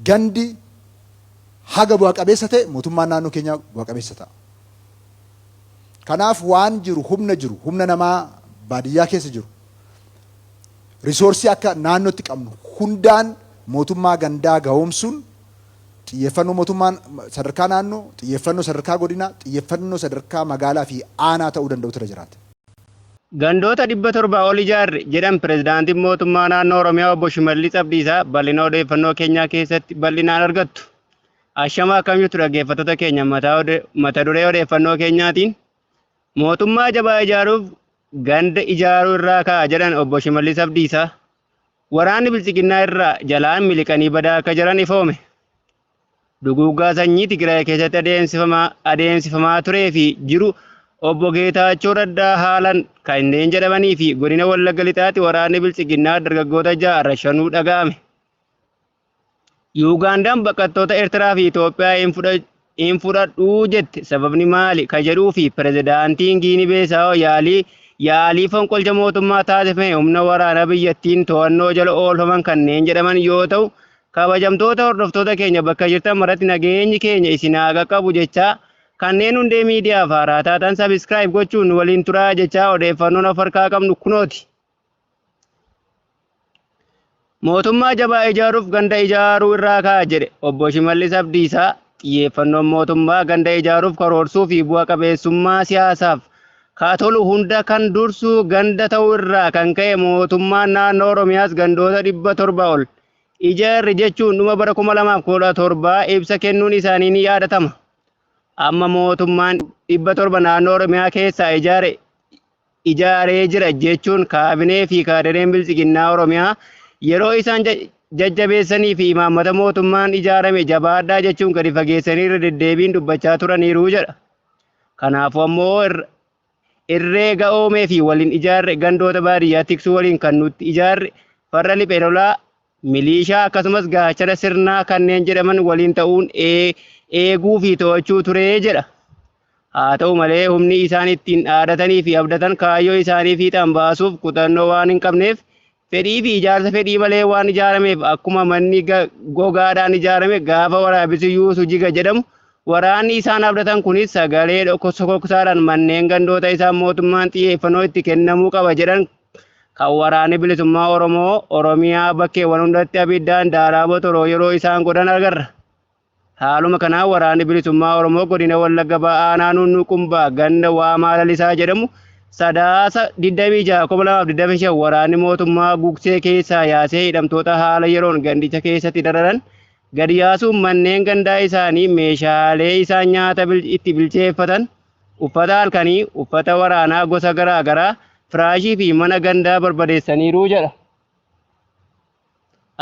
Gandi haga bu'a qabeessa ta'e mootummaan naannoo keenyaa bu'a qabeessa ta'a. Kanaaf waan jiru, humna jiru, humna namaa baadiyyaa keessa jiru, resource akka naannootti qabnu hundaan mootummaa gandaa gahoomsuun xiyyeeffannoo mootummaan sadarkaa naannoo, xiyyeeffannoo sadarkaa godinaa, xiyyeeffannoo sadarkaa magaalaa fi aanaa ta'uu danda'utu irra jiraata. Gandoota 700 ol ijaarre jedhan Pireezidaantiin Mootummaa Naannoo Oromiyaa Obbo Shimallis Abdiisaa bal'ina odeeffannoo keenyaa keessatti bal'inaan argattu. Ashama, akkam jirtu dhaggeeffattoota keenya? Mata duree odeeffannoo keenyaatiin mootummaa jabaa ijaaruuf ganda ijaaruu irraa ka'a jedhan Obbo Shimallis Abdiisaa. Waraanni Biltsiginnaa irraa jalaan miliqanii badaa akka jiran ifoome. Duguuggaa sanyii Tigraay keessatti adeemsifamaa turee fi jiru Obbo Geetaachoo Raddaa haalan kanneen jedhamanii fi godina Wallagga Lixaatti waraanni Biltsiginnaa dargaggoota 6 rashanuu dhaga'ame. Yuugaandaan baqattoota Eertiraa fi Itoophiyaa hin fudhadhuu jette, sababni maali ka jedhuu fi pirezidaantiin Giinii Beesaawoo yaalii fonqolcha mootummaa taasifame humna waraanaa biyyattiin to'annoo jala oolfaman kanneen jedhaman yoo ta'u, kabajamtoota hordoftoota keenya, bakka jirtan maratti nageenyi keenya isin haa qaqqabu jechaa, kanneen hundee miidiyaaf haaraa taatan subscribe gochuun nu waliin turaa jechaa, odeeffannoon of harkaa qabnu kunooti. Mootummaa jabaa ijaaruuf ganda ijaaruu irraa ka'a jedhe Obbo Shimallis Abdiisaa. Xiyyeeffannoon mootummaa ganda ijaaruuf karoorsuu fi bu'a qabeessummaa siyaasaaf kaa tolu hunda kan dursu ganda ta'uu irraa kan ka'e, mootummaan naannoo Oromiyaas gandoota 700 ol ijaarre jechuun dhuma bara 2017 ibsa kennuun isaanii ni yaadatama. Amma mootummaan 700 naannoo Oromiyaa keessaa ijaaree jira jechuun kaabinee fi kaadireen Biltsiginnaa Oromiyaa yeroo isaan jajjabeessanii fi imaammata mootummaan ijaarame jabaadhaa jechuun gadi fageessanii irra deddeebiin dubbachaa turaniiru jedha. Kanaafuu ammoo irree ga'oomee fi waliin ijaarre gandoota baadiyyaa tiksuu waliin kan nutti ijaarre farra liphee lolaa, miliishaa akkasumas gaachana sirnaa kanneen jedhaman waliin ta'uun eeguu fi to'achuu ture jedha. Haa ta'u malee, humni isaan ittiin dhaadatanii fi abdatan kaayyoo isaanii fiixaan baasuuf kutannoo waan hin qabneef, fedhii fi ijaarsa fedhii malee waan ijaarameef, akkuma manni gogaadhaan ijaarame gaafa waraabessi yuusu jiga jedhamu, waraanni isaan abdatan kunis sagalee sokoksaadhaan manneen gandoota isaan mootummaan xiyyeeffannoo itti kennamuu qaba jedhan kan waraanni bilisummaa Oromoo Oromiyaa bakkeewwan hundatti abiddaan daaraa botoroo yeroo isaan godhan agarra. Haaluma kanaan waraanni bilisummaa Oromoo godina Wallagga Bahaa aanaa Nuunnuu Qumbaa ganda Waamaa Lalisaa jedhamu Sadaasa 26,2025 waraanni mootummaa Gugsee keessaa yaasee hidhamtoota haala yeroon gandicha keessatti dararan gadi yaasuun manneen gandaa isaanii, meeshaalee isaan nyaata itti bilcheeffatan, uffata halkanii, uffata waraanaa gosa garaa garaa, firaashii fi mana gandaa barbadeessaniiru jedha.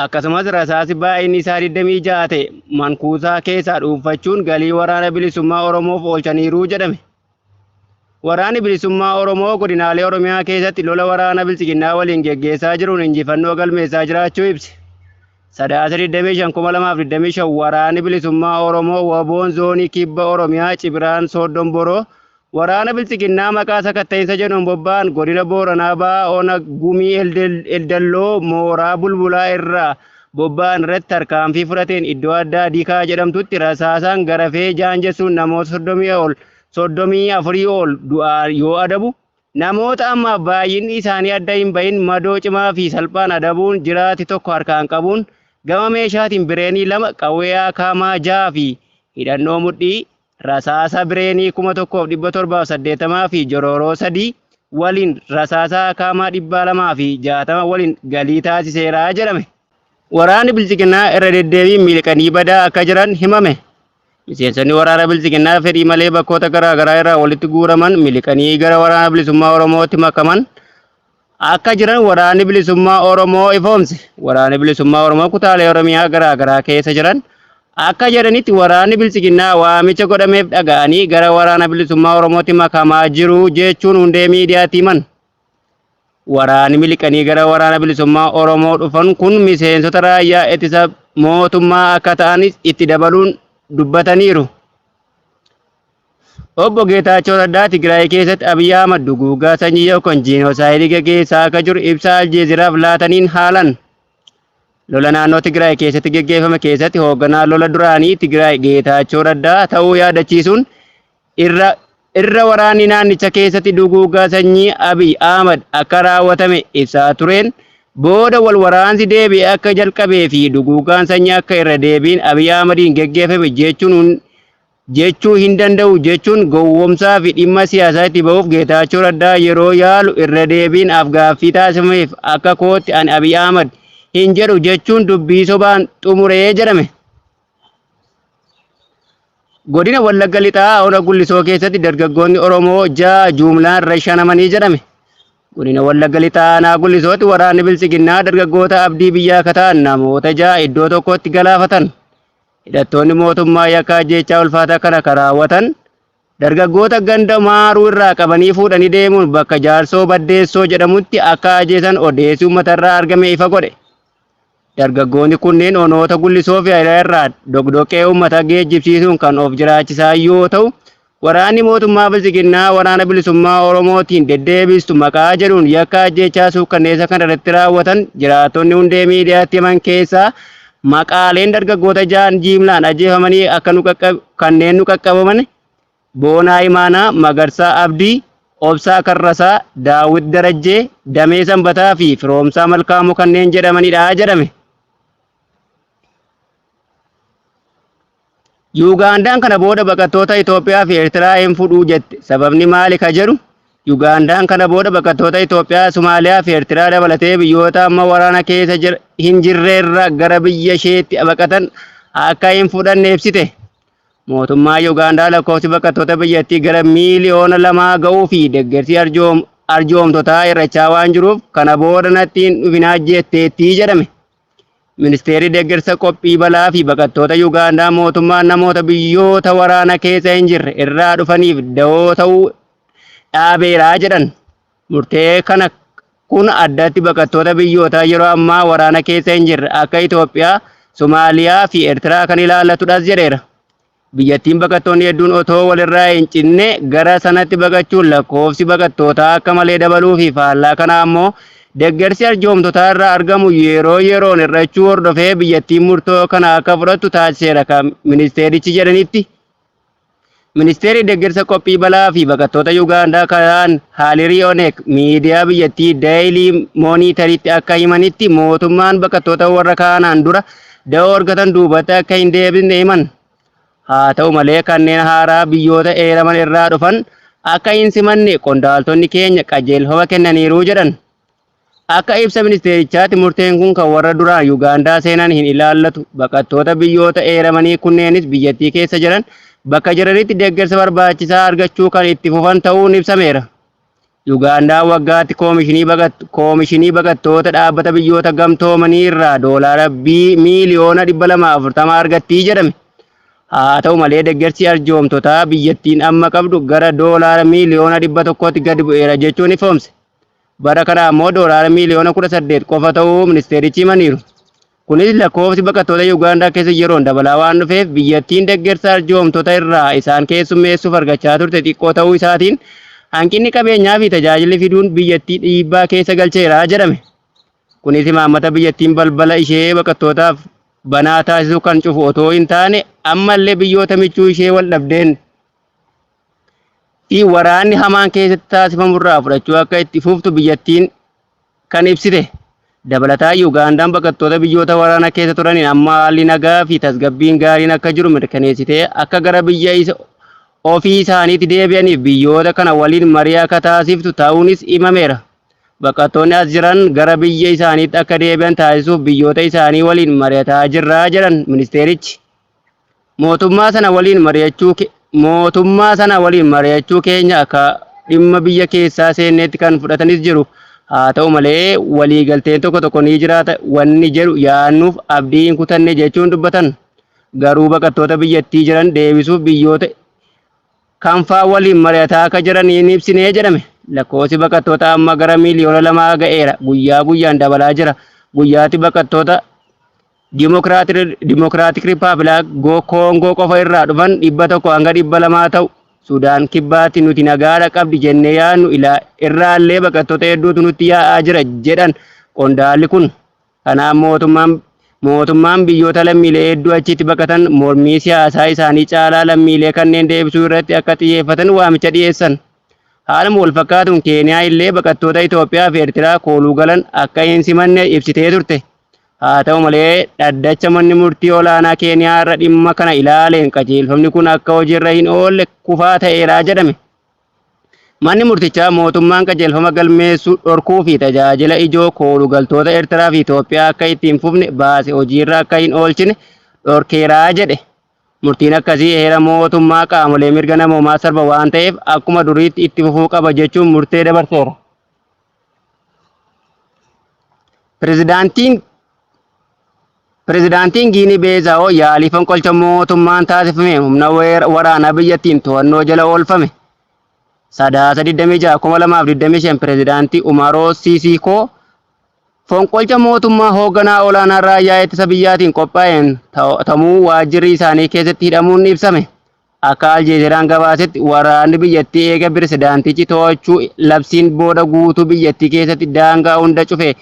Akkasumas rasaasi baay'inni isaa 26 ta'e mankuusaa keessaa dhuunfachuun galii waraana bilisummaa Oromoof oolchaniiru jedhame. Waraanni bilisummaa Oromoo godinaalee Oromiyaa keessatti lola waraana Biltsiginnaa waliin geggeessaa jiruun injifannoo galmeessaa jiraachuu ibse. Sadaasa 25,2025 waraanni bilisummaa Oromoo WBOn zoonii kibba Oromiyaa Cibiraan Sooddon Boroo waraana Biltsiginnaa maqaa sakatta'iinsa jedhuun bobba'an godina Booranaa Bahaa ona Gumii Eldalloo mooraa Bulbulaa irraa bobba'an irratti tarkaanfii fudhateen iddoo addaa Dikaa jedhamtutti rasaasaan garafee jaanjessuun namoota 34 ol du'aan yoo adabu, namoota ammaaf baay'inni isaanii adda hin bahin madoo cimaa fi salphaan adabuun jiraati tokko harkaan qabuun gama meeshaatiin bireenii 2, qawwee akaamaa 6 fi hidhannoo mudhii, rasaasa bireenii 1780 fi jorooroo 3 waliin rasaasa akaamaa 260 waliin galii taasiseera jedhame. Waraanni Biltsiginnaa irra deddeebiin miliqanii badaa akka jiran himame. Miseensonni waraana Biltsiginnaa fedhii malee bakkoota garaa garaa irraa walitti guuraman miliqanii gara waraana bilisummaa Oromootti makaman akka jiran waraanni bilisummaa Oromoo ifoomse. Waraanni bilisummaa Oromoo kutaalee Oromiyaa garaa garaa keessa jiran akka jedhanitti, waraanni Biltsiginnaa waamicha godhameef dhaga'anii gara waraana bilisummaa Oromootti makamaa jiru jechuun hundee miidiyaatti himan. Waraanni miliqanii gara waraana bilisummaa Oromoo dhufan kun miseensota raayyaa ittisa mootummaa akka ta'anis itti dabaluun dubbataniiru. Obbo Geetaachoo Raddaa Tigraay keessatti Abiy Ahmad duguuggaa sanyii yookaan jiinoosaayidii gaggeessaa akka jiru ibsa Aljeeziraaf laataniin haalan. Lola naannoo Tigraay keessatti geggeeffame keessatti hoogganaa lola duraanii Tigraay Geetaachoo Raddaa ta'uu yaadachiisuun irra waraanni naannicha keessatti duguuggaa sanyii Abiy Ahmad akka raawwatame ibsaa tureen booda wal waraansi deebi'ee akka jalqabee fi duguuggaan sanyii akka irra deebiin Abiy Ahmadiin geggeeffame jechuun jechuu hin danda'u jechuun gowwomsaa fi dhimma siyaasaa itti ba'uuf Geetaachoo Raddaa yeroo yaalu irra deebiin afgaaffii taasifameef akka kootti ani Abiy Ahmad hin jedhu jechuun dubbii sobaan xumuree jedhame. Godina Wallagga Lixaa Ona Gullisoo keessatti dargaggoonni Oromoo 6 juumlaan rashanamanii jedhame. Godina Wallagga Lixaa Aanaa Gullisootti waraanni Biltsiginnaa dargaggoota abdii biyyaa akka ta'an namoota 6 iddoo tokkotti galaafatan. Hidhattoonni mootummaa yakka ajjeechaa ulfaataa kana kan raawwatan dargaggoota ganda Maaruu irraa qabanii fuudhanii deemuun bakka Jaarsoo Baddeessoo jedhamutti akka ajjeesan odeessi uummatarraa argame ifa godhe. Dargaggoonni kunneen onoota Gullisoo fi Ayiraa irraa doqdoqqee uummata geejjibsiisuun kan of jiraachisaa yoo ta'u, waraanni mootummaa Biltsiginnaa waraana bilisummaa Oromootiin deddeebistu maqaa jedhuun yakka ajjeechaa suukkanneessa kana irratti raawwatan jiraattonni hundee miidiyaatti himan keessaa maqaaleen dargaggoota 6 jiimlaan ajjeefamanii akka nu kanneen nu qaqqabaman Boonaa Imaanaa, Magarsaa Abdii, Obsaa Karrasaa, Daawit Darajjee, Damee Sanbataa fi Firoomsaa Malkaamuu kanneen jedhamanidha jedhame. Yuugaandaan kana booda baqattoota Itoophiyaa fi Eertiraa hin fudhuu jette. Sababni maali ka jedhu? Yugaandaan kana booda baqattoota Itoophiyaa, Somaaliyaa fi Eertiraa dabalatee biyyoota amma waraana keessa hin jirreerra gara biyya isheetti baqatan akka hin fudhanne ibsite. Mootummaan Yugaandaa lakkoofsi baqattoota biyyattii gara miiliyoona 2 ga'uu fi deeggarsi arjoomtotaa hir'achaa waan jiruuf kana booda natti hin dhufinaa jetteetti jedhame. Ministeerri deeggarsa qophii balaa fi baqattoota Yugaandaa mootummaan namoota biyyoota waraana keessa hin jirre irraa dhufaniif da'oo ta'uu dhaabeera jedhan. Murtee kana kun addatti baqattoota biyyootaa yeroo ammaa waraana keessa hin jirre akka Itoophiyaa, Somaaliyaa fi Eertiraa kan ilaallatudhas jedheera. Biyyattiin baqattoonni hedduun otoo walirraa hin cinne gara sanatti baqachuun lakkoofsi baqattootaa akka malee dabaluu fi faallaa kanaa ammoo deggersi arjoomtotaa irraa argamu yeroo yeroon hir'achuu hordofee biyyattiin murtoo kana akka fudhattu taasiseera kan ministeerichi jedhanitti. Ministeerri deggersa qophii balaa fi baqattoota Yugaandaa kan Haalirii Onek miidiyaa biyyattii Daily Monitoritti akka himanitti mootummaan baqattoota warra kaanaan dura da'oo argatan duubatti akka hin deebisne himan. Haa ta'u malee kanneen haaraa biyyoota eeraman irraa dhufan akka hin simanne qondaaltonni keenya qajeelfama kennaniiru jedhan. Akka ibsa ministeerichaatti murteen kun kan warra duraan Yugaandaa seenan hin ilaallatu. Baqattoota biyyoota eeramanii kunneenis biyyattii keessa jiran bakka jiranitti deeggarsa barbaachisaa argachuu kan itti fufan ta'uun ibsameera. Yugaandaan waggaatti koomishinii baqattoota dhaabbata biyyoota gamtoomanii irraa doolaara miiliyoona 240 argattii jedhame. Haa ta'u malee deeggarsi arjoomtotaa biyyattiin amma qabdu gara doolaara miiliyoona 100tti gadi bu'eera jechuun ifoomse. Bara kana ammoo doolaara miiliyoona 18 qofa ta'uu ministeerichi himaniiru. Kunis lakkoofsi baqattoota Yugaandaa keessa yeroon dabalaa waan dhufeef biyyattiin deeggarsa arjoomtota irraa isaan keessummeessuuf argachaa turte xiqqoo ta'uu isaatiin hanqinni qabeenyaa fi tajaajilli fiduun biyyattii dhiibbaa keessa galcheera jedhame. Kunis imaammata biyyattiin balbala ishee baqattootaaf banaa taasisuu kan cufu otoo hin taane ammallee biyyoota michuu ishee wal dhabdeen fi waraanni hamaan keessatti taasifamurraa fudhachuu akka itti fuftu biyyattiin kan ibsite. Dabalataan Yugaandaan baqattoota biyyoota waraana keessa turaniin amma haalli nagaa fi tasgabbiin gaariin akka jiru mirkaneessitee akka gara biyya ofii isaaniitti deebi'aniif biyyoota kana waliin marii akka taasiftu ta'uunis himameera. Baqattoonni as jiran gara biyya isaaniitti akka deebi'an taasisuuf biyyoota isaanii waliin mari'ataa jirra jedhan ministeerichi. Mootummaa sana waliin mari'achuu mootummaa sana waliin mari'achuu keenya akka dhimma biyya keessaa seenneetti kan fudhatanis jiru. Haa ta'u malee waliigalteen tokko tokko ni jiraata wanni jedhu yaannuuf abdii hin kutanne jechuun dubbatan. Garuu baqattoota biyyattii jiran deebisuuf biyyoota kam faa waliin mari'ataa akka jiran hin ibsine jedhame. Lakkoofsi baqattoota amma gara miiliyoona 2 ga'eera. Guyyaa guyyaan dabalaa jira. Guyyaatti baqattoota Dimokiraatik Rippaabilik Koongoo qofa irraa dhufan 100 hanga 200 ta'u. Sudaan kibbaatti nuti nagaadha qabdi jennee yaadnu irraallee baqattoota hedduutu nutti yaa'aa jira jedhan qondaalli kun. Kanaaf mootummaan Mootummaan biyyoota lammiilee hedduu achitti baqatan mormii siyaasaa isaanii caalaa lammiilee kanneen deebisuu irratti akka xiyyeeffatan waamicha dhiyeessan. Haaluma wal fakkaatuun Keeniyaa illee baqattoota Itoophiyaa fi Eertiraa kooluu galan akka hin simanne ibsitee turte. Haa ta'u malee dhaddacha manni murtii olaanaa Keeniyaa irra dhimma kana ilaaleen qajeelfamni kun akka hojiirra hin oolle kufaa ta'eera jedhame. Manni murtichaa mootummaan qajeelfama galmeessuu dhorkuu fi tajaajila ijoo kooluu galtoota Eertiraa fi Itoophiyaa akka itti hin fufne baase hojiirra akka hin oolchine dhorkeeraa jedhe. Murtiin akkasii heera mootummaa qaamolee mirga namoomaa sarba waan ta'eef akkuma duriitti itti fufuu qaba jechuun murtee dabarseera. Pirezidaantiin Pirezidaantiin Giinii Beezaa'oo yaalii fonqolcha mootummaan taasifame humna waraanaa biyyattiin to'annoo jala oolfame. Sadaasa 26, 2025 Pirezidaantii Umaroo Siisiikoo fonqolcha mootummaa hoogganaa olaanaa raayyaa ittisa biyyaatiin qophaa'een tamuu waajjirri isaanii keessatti hidhamuun ibsame. Akka Aljeeziraan gabaasetti waraanni biyyattii eega pirezidaantichi to'achuu labsiin booda guutuu biyyattii keessatti daangaa hunda cufe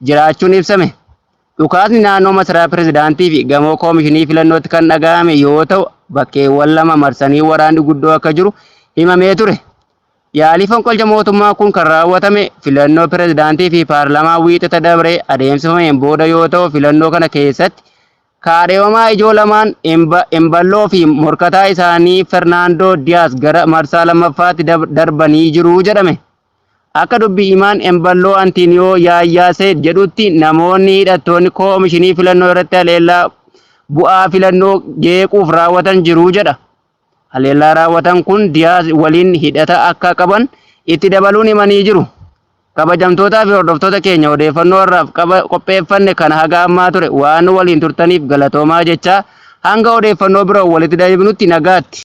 jiraachuun ibsame. Dhukaasni naannoo masaraa pirezidaantii fi gamoo koomishinii filannootti kan dhaga'ame yoo ta'u bakkeewwan lama marsanii waraanni guddoo akka jiru himamee ture. Yaalii fonqolcha mootummaa kun kan raawwatame filannoo pirezidaantii fi paarlaamaa wiixata dabree adeemsifameen booda yoo ta'u filannoo kana keessatti kaadhimamaa ijoo lamaan Emballoo fi morkataa isaanii Fernaandoo Diyaas gara marsaa lammaffaatti darbanii jiru jedhame. Akka dubbii himaan Emballoo Antiiniyoo Yaayyaa Seed jedhutti namoonni hidhattoonni koomishinii filannoo irratti haleellaa bu'aa filannoo jeequuf raawwatan jiru jedha. Haleellaa raawwatan kun Diyaas waliin hidhata akka qaban itti dabaluun himanii jiru. Kabajamtootaa fi hordoftoota keenya, odeeffannoo har'aaf qopheeffanne kana haga ammaa ture. Waan nu waliin turtaniif galatoomaa jechaa, hanga odeeffannoo biroo walitti deebinutti nagaatti.